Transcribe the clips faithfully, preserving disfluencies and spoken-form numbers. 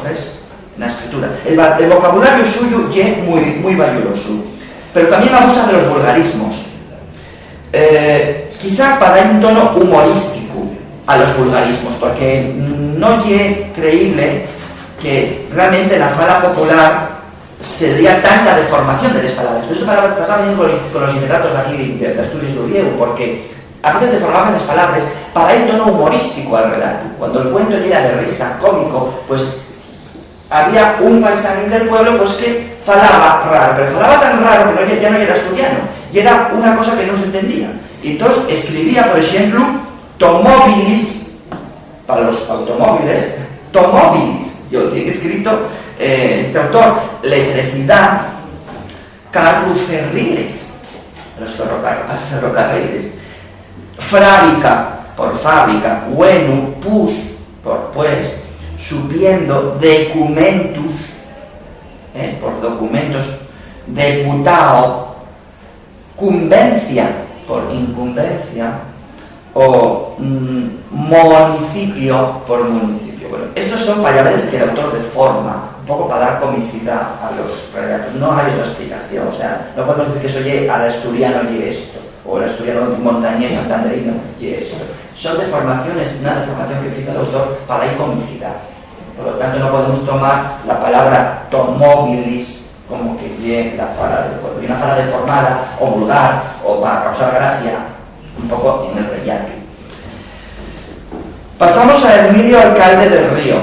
Entonces, na escritura. El va-, el vocabulariu suyu ye mui, mui bayurosu, pero tamién abusa de los vulgarismos. Eh, quizá pa dar un tono humorístico a los vulgarismos, porque no ye creíble que realmente la fala popular se diera tanta deformación de les palabres. Pero eso pasaba, pasaba bien con los, con los literatos aquí de, de, de Asturias del Riego, porque a veces deformaban las palabras para dar un tono humorístico al relato. Cuando el cuento era de risa, cómico, pues había un paisanín del pueblo, pues, que falaba raro, pero falaba tan raro que no, ya no era asturiano, y era una cosa que no se entendía. Y entonces escribía, por ejemplo, tomóvilis, para los automóviles, tomóvilis. Yo tiene escrito, eh, este autor, electricidad, carruferrires, los ferrocar-, ferrocarriles, frábrica, por fábrica, güenu, pus, por pues, subiendo, decumentus, eh, por documentos, deputao, cumbencia, por incumbencia, o, mm, municipio, por municipio. Bueno, estos son palabras que el autor deforma un poco para dar comicidad a los relatos. No hay otra explicación, o sea, no podemos decir que eso ye al asturiano y esto, o al asturiano montañés santanderino y esto. Son deformaciones, una deformación que utiliza el autor para dar comicidad. Por lo tanto, no podemos tomar la palabra tomóvilis como que ye la fala del pueblo. Y una fala deformada o vulgar o para causar gracia un poco en el relato. Pasamos a Hermilio Alcalde del Río.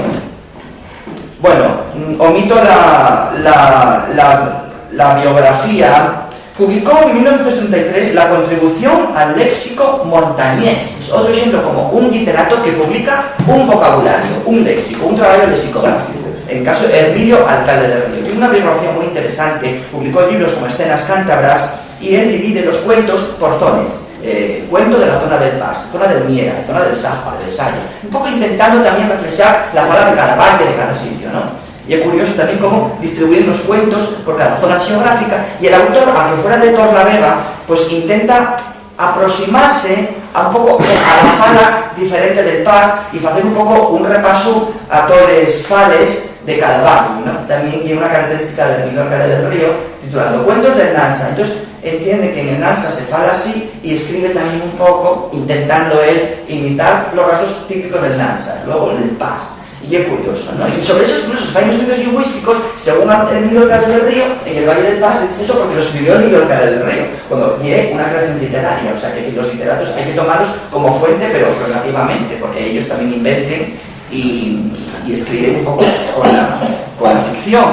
Bueno, mm, omito la, la, la, la biografía. Publicó en mil novecientos treinta y tres la Contribución al Léxico Montañés. Es otro ejemplo como un literato que publica un vocabulario, un léxico, un trabajo lexicográfico. En caso de Hermilio Alcalde del Río. Tiene una biografía muy interesante, publicó libros como Escenas Cántabras, y él divide los cuentos por zonas. Eh, cuento de la zona del Pas, zona del Miera, zona del Saja, del Saya, un poco intentando también reflejar la fala de cada valle, de cada sitio, ¿no? Y es curioso también cómo distribuyen los cuentos por cada zona geográfica, y el autor, aunque fuera de Torlavega, pues intenta aproximarse a un poco a la fala diferente del Pas y hacer un poco un repaso a todas las fales de cada barrio, ¿no? También tiene una característica del Pintor Cara del Río, titulando Cuentos del Nansa. Entonces, entiende que en el Nansa se fala así y escribe también un poco intentando él imitar los rasgos típicos del Nansa, luego del Pas. Y es curioso, ¿no? Y sobre eso incluso se fai unos estudios lingüísticos, según el Emilio Alcalde del Río, en el Valle del Pas, dice eso porque lo escribió Emilio Alcalde del Río, cuando es una creación literaria, o sea que los literatos hay que tomarlos como fuente, pero relativamente, porque ellos también inventen y, y escriben un poco con la, con la ficción.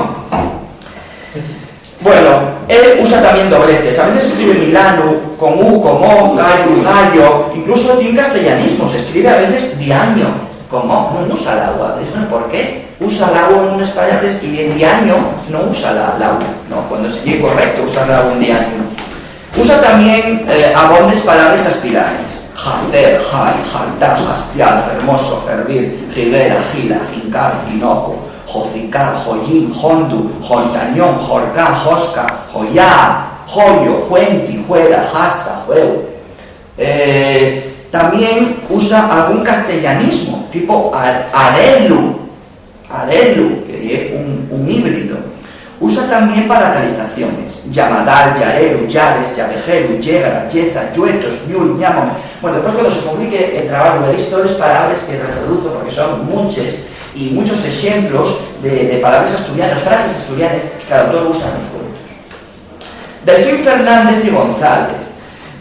Bueno, él usa también dobletes. A veces escribe Milanu, con U, con O, Gayu, Gallo. Incluso tiene castellanismos. Escribe a veces diaño, con O. No usa la U. A veces, ¿por qué? Usa la U en unas palabras y en diaño no usa la, la U. No, cuando es correcto usar la U en diaño. Usa también, eh, abondes palabres aspiranes: hacer, hai, haltá, hastiar, hermoso, hervir, higuera, hila, hincar, hinojo, hocicar, hollín, hondu, hontañón, horcá, hosca, hoyá, hoyo, huenti, huera, hasta, hueu. Eh, también usa algún castellanismo, tipo ar-, arelu, arelu, que ye un, un híbrido. Usa también palatalizaciones: llamadal, llareru, llares, llavejeru, llégar, lleza, lluetos, ñul, ñámame. Bueno, después, cuando se publique el trabajo, veréis todas las palabras que reproduzo, porque son muchas, y muchos ejemplos de, de palabras asturianas, frases asturianas que el autor usa en los cuentos. Delfín Fernández y González.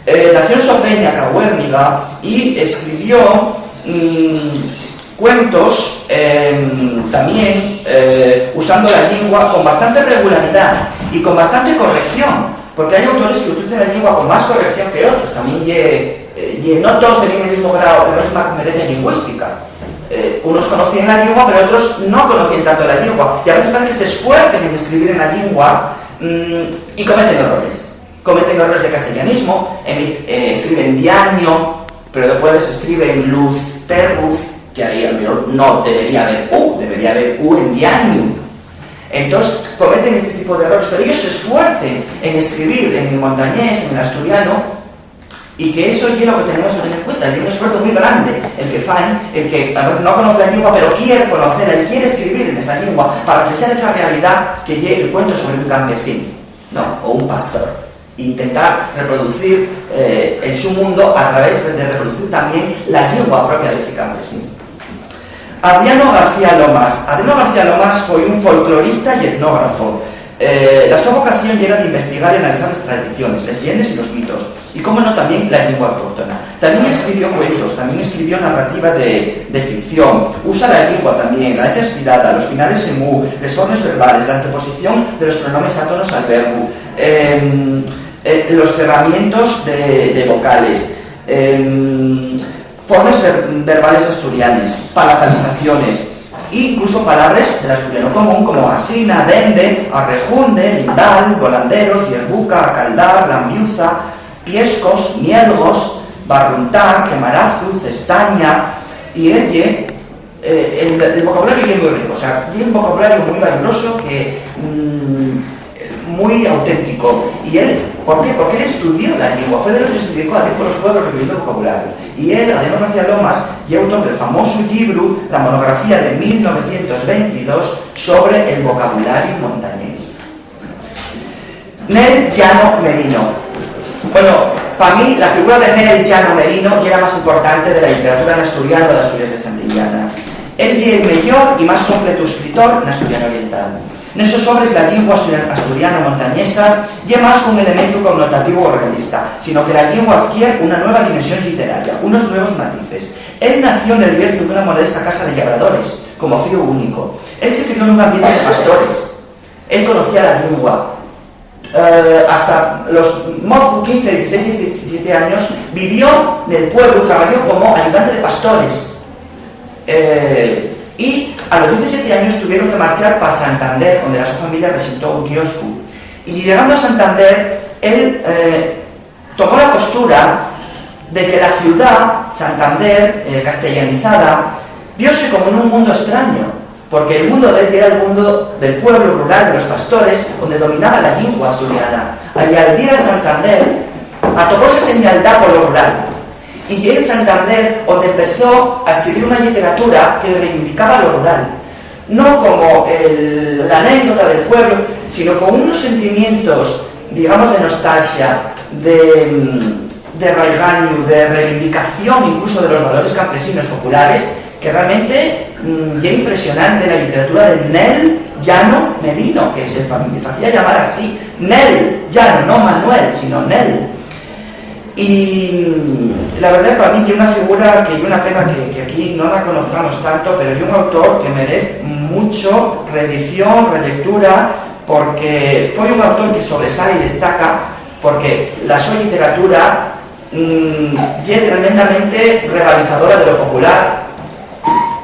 Eh, nació en Sopeña, Cahuérniga, y escribió, mm, cuentos, em, también, eh, usando la lengua con bastante regularidad y con bastante corrección, porque hay autores que utilizan la lengua con más corrección que otros. También ye, eh, ye, no todos tenían el mismo grado, la misma competencia lingüística. Eh, unos conocían la lengua, pero otros no conocían tanto la lengua. Y a veces parece que se esfuercen en escribir en la lengua, mm, y cometen errores. Cometen errores de castellanismo, emi-, eh, escriben diaño, pero después escriben luz perruz, que ahí a lo mejor no debería haber U, debería haber U en diaño. Entonces cometen este tipo de errores, pero ellos se esfuercen en escribir en el montañés, en el asturiano, Y que eso ye lo que tenemos que tener en cuenta. Ye un esfuerzo muy grande el que faen, el que, a ver, no conoce la lengua, pero quiere conocerla, el quiere escribir en esa lengua para reflejar esa realidad que ye el cuento sobre un campesín, ¿no? O un pastor. Intentar reproducir eh, en su mundo a través de reproducir también la lengua propia de ese campesino. Adriano García Lomas. Adriano García Lomas foi un folclorista y etnógrafo. Eh, la so vocación era de investigar y analizar las tradiciones, les lleyendes y los mitos, y, como no, también la lengua autóctona. También escribió cuentos, también escribió narrativa de, de ficción. Usa la lengua también, la ella espilada, los finales en u, les formes verbales, la anteposición de los pronomes átonos al verbo, em, eh, los cerramientos de, de vocales, em, formes ver, verbales asturianes, palatalizaciones, e incluso palabres del asturiano común como asina, dende, arrejunde, lindal, volanderos, yerbuca, acaldar, lambiuza, piescos, mielgos, barruntar, quemarazu, cestaña, y el, eh, el, el vocabulario ye muy rico, o sea, ye un vocabulario muy valioso que mm, muy auténtico. Y él, ¿por qué? Porque él estudió la lengua, fue de los que se dedicó a ir por los pueblos reviviendo vocabularios. Y él, Adriano García Lomas, y autor del famoso libro, la monografía de mil novecientos veintidós sobre el vocabulario montañés. Nel Llano Merino. Bueno, para mí, la figura de Nel Llano Merino ye la más importante de la literatura en asturiano de Asturias de Santillana. Él ye el mellor y más completo escritor en asturiano oriental. Nes sos obres la llingua asturiana montañesa ye más qu'un elementu connotativu o realista, sino que la llingua adquier una nueva dimensión lliteraria, unos nuevos matices. Él nació nel bierzu d'una modesta casa de llabradores, como fíu único. Él se crió nun ambiente de pastores. Él conocía la llingua. Eh, hasta los mozu, quince, dieciséis, diecisiete años, vivió nel pueblu, trabajó como ayudante de pastores. Eh, y a los diecisiete años tuvieron que marchar pa Santander, onde la so familia rexentó un quioscu. Y llegando a Santander, él eh, tomó la postura de que la ciudad, Santander, eh, castellanizada, vióse como nun mundo estraño, porque el mundo de él era el mundo del pueblo rural, de los pastores, onde dominaba la llingua asturiana. Y al dir a Santander, atopóse señaldá polo rural. Y ye en Santander onde empezó a escribir una lliteratura que reivindicaba lo rural, no como el, la anécdota del pueblo, sino con unos sentimientos, digamos, de nostalgia, de, de raigañu, de reivindicación incluso de los valores campesinos populares, que realmente mm, ye impresionante la lliteratura de Nel Llano Merino, que se fa-, facía llamar así, Nel Llano, no Manuel, sino Nel. Y la verdad, pa mí ye una figura que ye una pena que, que aquí no la conozcamos tanto, pero ye un autor que merez mucho reedición, relectura, porque foi un autor que sobresale y destaca porque la so lliteratura mm, ye tremendamente revalizadora de lo popular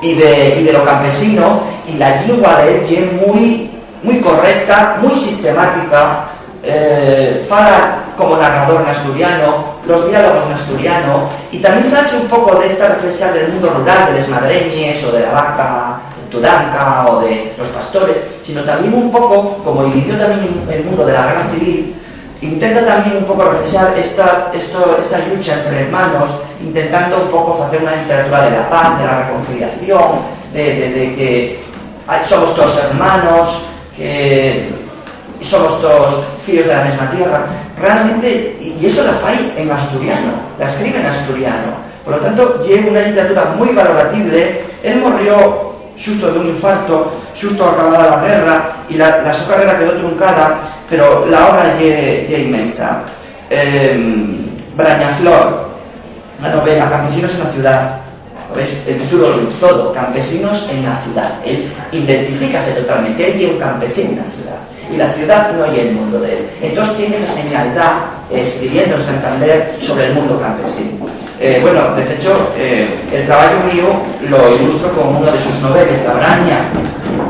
y de, y de lo campesino, y la llingua de él ye mui, mui correcta, mui sistemática, eh, fala como narrador n'asturiano, los diálogos n'asturiano, y tamién salse un poco d'esta reflexión del mundo rural, de les madreñes, o de la vaca tudanca, o de los pastores, sino tamién un poco, como vivió tamién el mundo de la guerra civil, intenta tamién un poco reflexar esta, esto, esta llucha entre hermanos, intentando un poco facer una lliteratura de la paz, de la reconciliación, de, de, de que hai, somos todos hermanos, que somos todos fíos de la mesma tierra. Realmente, y, y eso la fai en asturiano, la escribe en asturiano. Por lo tanto, ye una lliteratura mui valoratible. Él morrió xusto d'un infarto, xusto acabada la guerra, y la, la so carrera quedó truncada, pero la obra ye, ye inmensa. Em, Brañaflor, la novela Campesinos en la ciudad, ¿lo veis? El título lo dice todo, Campesinos en la ciudad. Él identifícase totalmente, él ye un campesín en la ciudad. Y la ciudad no ye el mundo de él. Entonces tiene esa señaldá, eh, escribiendo en Santander sobre el mundo campesino. Eh, bueno, de fecho, eh, el trabajo mío lo ilustro con uno de sus noveles, La Braña,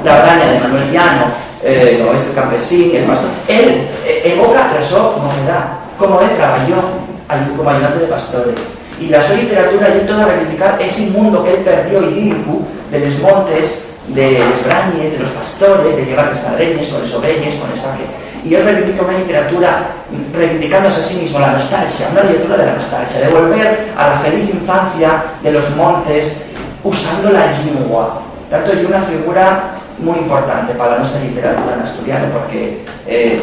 La Braña de Manuel Llano, eh, como veis, el campesín, el pastor. Él eh, evoca la so mocedad, como él trabajó ayu- como ayudante de pastores. Y la so literatura ye toda reivindicar ese mundo que él perdió idílico de los montes, de les brañes, de los pastores, de llevar les padreñes, con les oveñes, con les vaques. Y él reivindica una literatura reivindicándose a sí mismo, la nostalgia, una literatura de la nostalgia, de volver a la feliz infancia de los montes usando la lengua. Tanto, ye una figura muy importante para nuestra literatura en asturiano porque eh,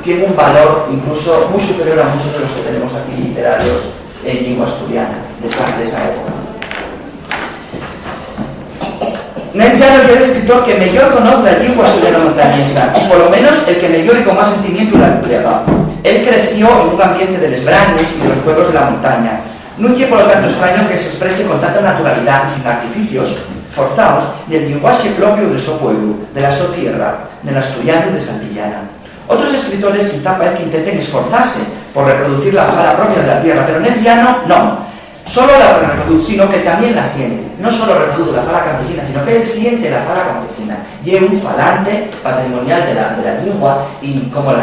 tiene un valor incluso muy superior a muchos de los que tenemos aquí literarios en lengua asturiana de esa, de esa época. Nel Llano ye l'escritor que mellor conoz la llingua asturiano-montañesa, y polo menos el que mellor y con más sentimientu la emplega. Él creció en un ambiente de les brañes y de los pueblos de la montaña. Nun ye, polo tanto, estraño que s'esprese con tanta naturalidá y sin artificios forzaos nel llenguaxe propiu del so pueblu, de la so tierra, nel asturianu de Santillana. Otros escritores quizá paez qu'intenten esforzase por reproducir la fala propia de la tierra, pero nel Llano non. Solo la reproduz, sino que tamién la siente. Non solo reproduz la fala campesina, sino que él siente la fala campesina. Ye un falante patrimonial de la, de la llingua y, como la